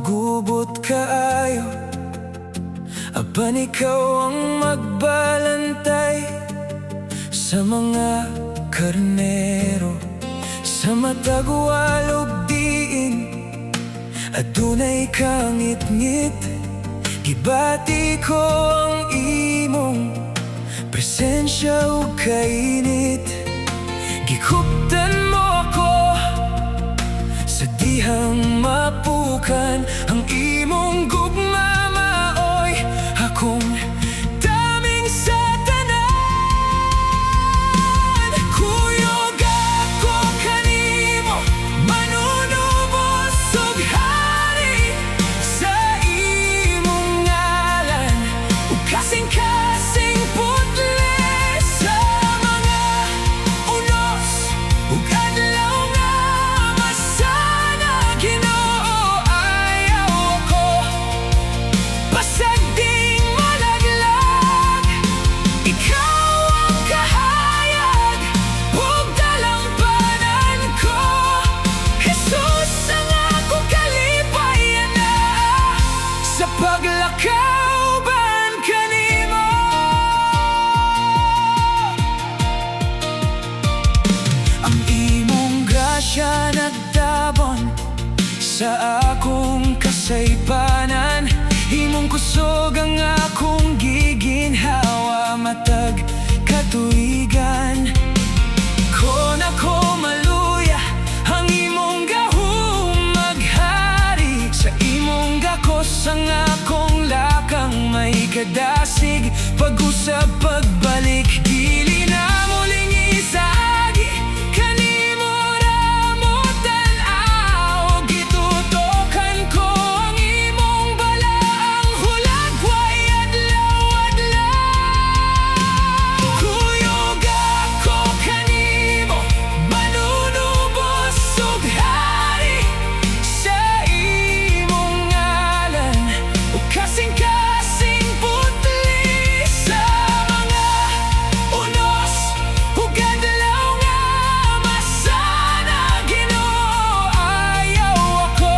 Gubot kaayo, apan ikaw ang magbalantay sa mga karnero. Sa matag walog diin adunay kangitngit, gibati ko ang imong presensya ug kainit. Gikuptan mo ako sa dihang mapukan. Ang imong gugma maoy akong taming sa tanan. Kuyog ako kanimo, manunubos ug hari, sa imong ngalan ug kasing-kasing putli sa mga unos ug adlaw nga masana. Ginoo, ayaw ako pasagding malaglag. Ikaw ang kahayag ug dalampanan ko. Jesus ang akong kalipay anaa sa paglakaw uban kanimo. Ang imong grasya nagtabon sa akong kasaypanan. Imong kusog ang akong giginhawa matag katuigan. Kon ako maluya, ang imong gahom maghari. Sa imong gakos ang akong lakang may kadasig. Pag-usab, pagbalik, dili na mulingi sa agi. Kanimo ra mo tan-aw. Gitutokan ko ang imong balaang hulagway adlaw-adlaw. Kuyog ako kanimo, manunubos ug hari, sa imong ngalan ug kasing-kasing putli sa mga unos ug adlaw nga masana. Ginoo, ayaw ako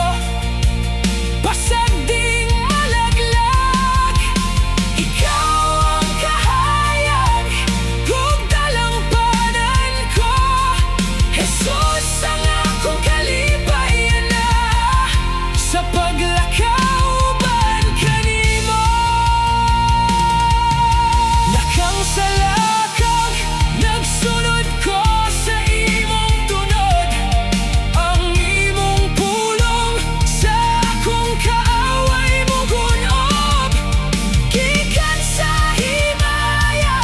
pasagding malaglag. Ikaw ang kahayag ug dalampanan ko. Jesus ang akong kalipay anaa sa paglakaw uban kanimo. Lakang sa lakang, nagsunod ko sa imong tunod. Ang imong pulong sa akong kaaway mugun-ob. Gikan sa himaya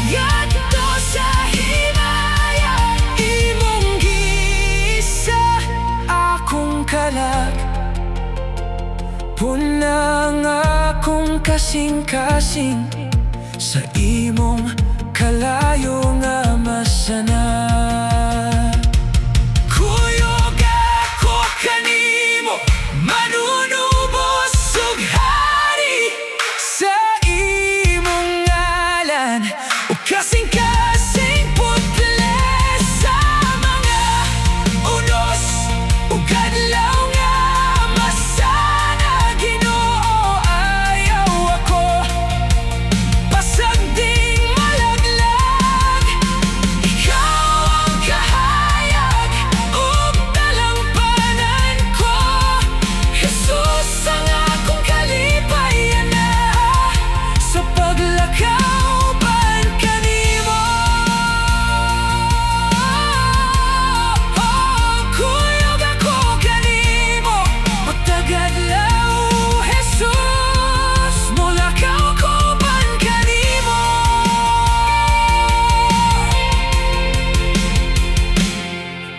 ngadto sa himaya, imong giisa akong kalag. Puna ang akong kasing-kasing sa imong kalayo nga masana. Kuyog ako kanimo, manunubos ug hari, sa imong ngalan ug kasing-kasing putli sa mga unos ug adlaw nga masana. Ginoo, ayaw ako pasagding malaglag. Ikaw ang kahayag ug dalampanan ko. Jesus ang akong kalipay anaa sa paglakaw uban kanimo. Oh, kuyog ako kanimo matag adlaw. Jesus, mulakaw ko uban kanimo.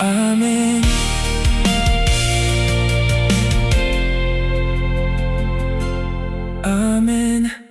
Amen. Amen.